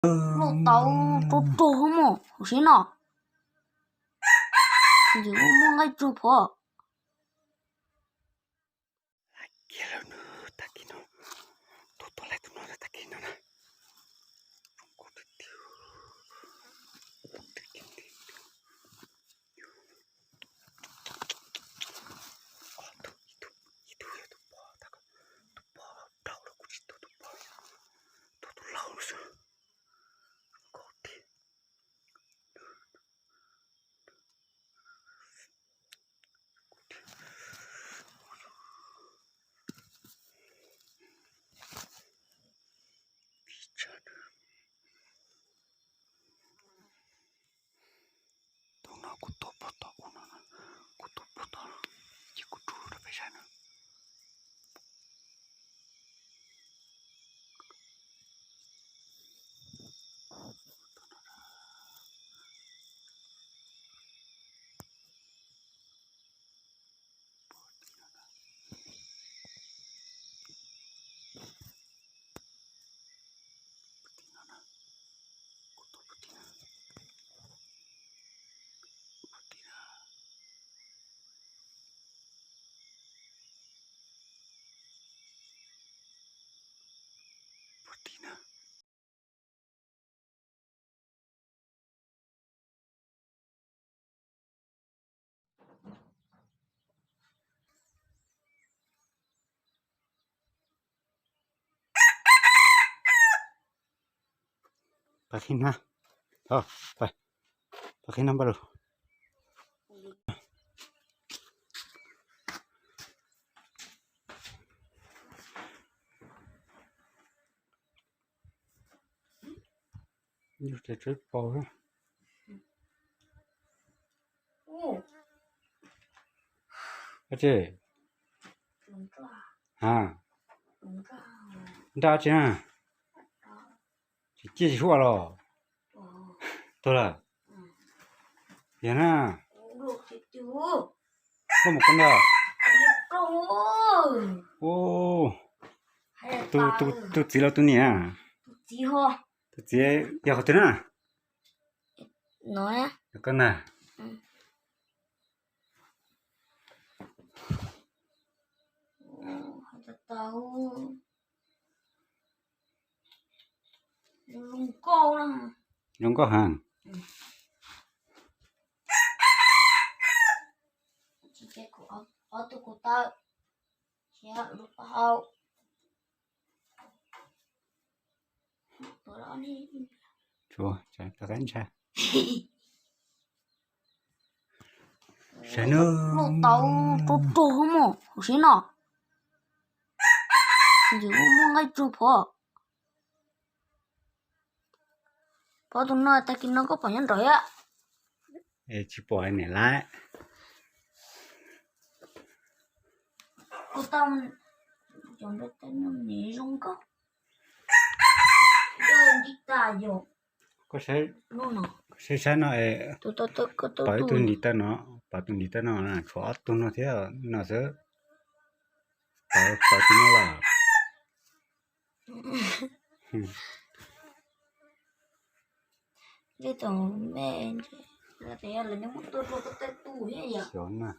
Loj tau rog rog mog, huv si no. Ntxim muaj nqaij tsuag phom. Kiag lawm na, tag kis no, tus tuaj laij tus no tag kis no na. Zoo nkauj tiag tiag. Ib tug, ib tug, ib tug yog tus pog, tus pog daus los kuv tsis tu tus pog, tu tus laus xwb. Zoo nkauj tiag. Tus no kuv tua puag tom ub no, kuv tua puag tom, ces kuv rub rau peb saib na. Puag tim no na, kuv tua puag tim na, puag tim na, puag tim na. Pab qhib hnab, pab qhib hnab npaj lug. Yus tsev tsev paus. Tsis, ha, nraj tsis na, tsis ciaj tsis huaj los. Tuag lawm. Yog na, loj mus koj ntag. Tus txiv los tus niam? Tus txiv yog qhov twg na? Yog koj ntag. Zoo nkauj heev. Tshuav, tshuav qab ntsha. Saib nawb. Loj tau rog rog mog, huv si no. Ntxim muaj nqaij tsuag phom. Pom tus no tag kis no koj pom nyob nraum thiab. Tsis pom niam lawm. Kuv tau cov nplooj tej no nws zoo nkauj. Nti tas yog. Koj saib, koj saib sab no es, pom ib tug nti tas no, pom tus nti tas no, tshuav ob tug no thiab no xwb. Pom, pom tus no lawm. Tej tus me, lawv muab tua rau koj tej tus thiab yom. Xyov na.